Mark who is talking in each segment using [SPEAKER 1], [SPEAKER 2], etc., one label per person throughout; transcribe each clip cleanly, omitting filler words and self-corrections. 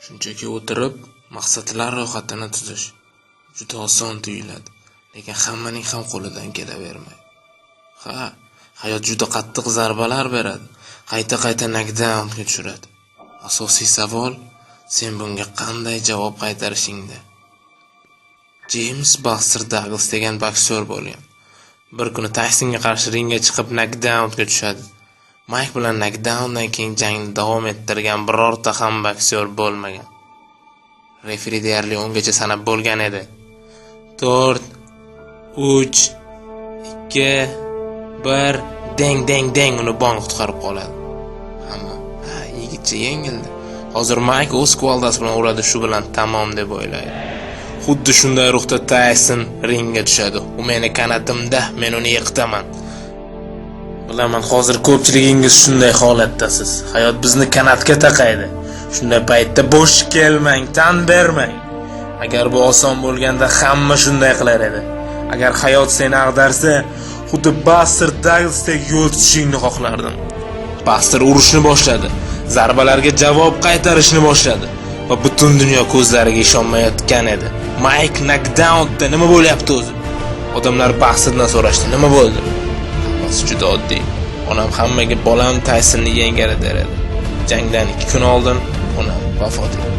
[SPEAKER 1] Shunchaki o'tirib, maqsadlar ro'yxatini tuzish juda oson tuyuladi, lekin hammaning ham qo'lidan kelavermaydi. Ha, hayot juda qattiq zarbalar beradi, qayta-qayta nokdaunga tushiradi. Asosiy savol, sen bunga qanday javob qaytarishingda. Jeyms Baster Daglas degan boksyor bo'lgan. Bir kuni Taysonga qarshi ringga chiqib nokdaunga tushadi. Mayk bilan nokdaundan keyin jangni davom ettirgan birorta ham boksyor bo'lmagan. Referi deyarli 10 gacha sanab bo'lgan edi. 4, 3, 2, 1, deng deng deng, uni bong qutqarib qoladi. Hamma, ha, yigitcha yengildi. Hozir Mayk o'z kuvaldasi bilan uradi, shu bilan tamom deb o'ylaydi. Xuddi shunday ruhda Tayson ringga tushadi. U meni qanatimda, men uni yiqitaman. Bilaman, hozir ko'pchiligingiz shunday holatdasiz. Hayot bizni kanatga taqaydi. Shunday paytda bo'sh kelmang, tan bermang. Agar bu oson bo'lganda, hamma shunday qilar edi. Agar hayot seni ag'darsa, xuddi Baster Daglasdek yo'l tutishingni xohlardim. Baster urushni boshladi. Zarbalarga javob qaytarishni boshladi va butun dunyo ko'zlariga ishonmayotgan edi. Mayk nokdaunda, nima bo'lyapti o'zi? Odamlar Basterdan so'rashdi, nima bo'ldi? Hammasi juda oddiy. Onam hammaga bolam Taysonni yengadi der edi. Jangdan 2 kun oldin onam vafot etdi.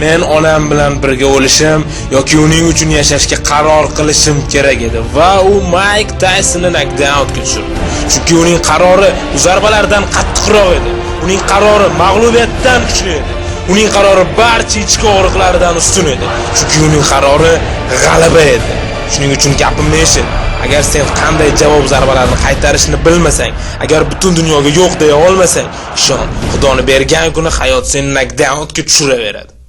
[SPEAKER 1] Men onam bilan birga o'lishim yoki uning uchun yashashga qaror qilishim kerak edi va u Mayk Taysonni nokdaunga tushirdi. Chunki uning qarori u zarbalardan qattiqroq edi. Uning qarori mag'lubiyatdan kuchli edi. Uning qarori barcha ichki og'riqlaridan ustun edi. Chunki uning qarori g'alaba edi. Shuning uchun gapimni eshit. Agar sen qanday javob zarbalarini qaytarishni bilmasang, agar butun dunyoga yo'q deya olmasang, ishon, Xudoni bergan kuni hayot seni nokdaunga tushiraveradi.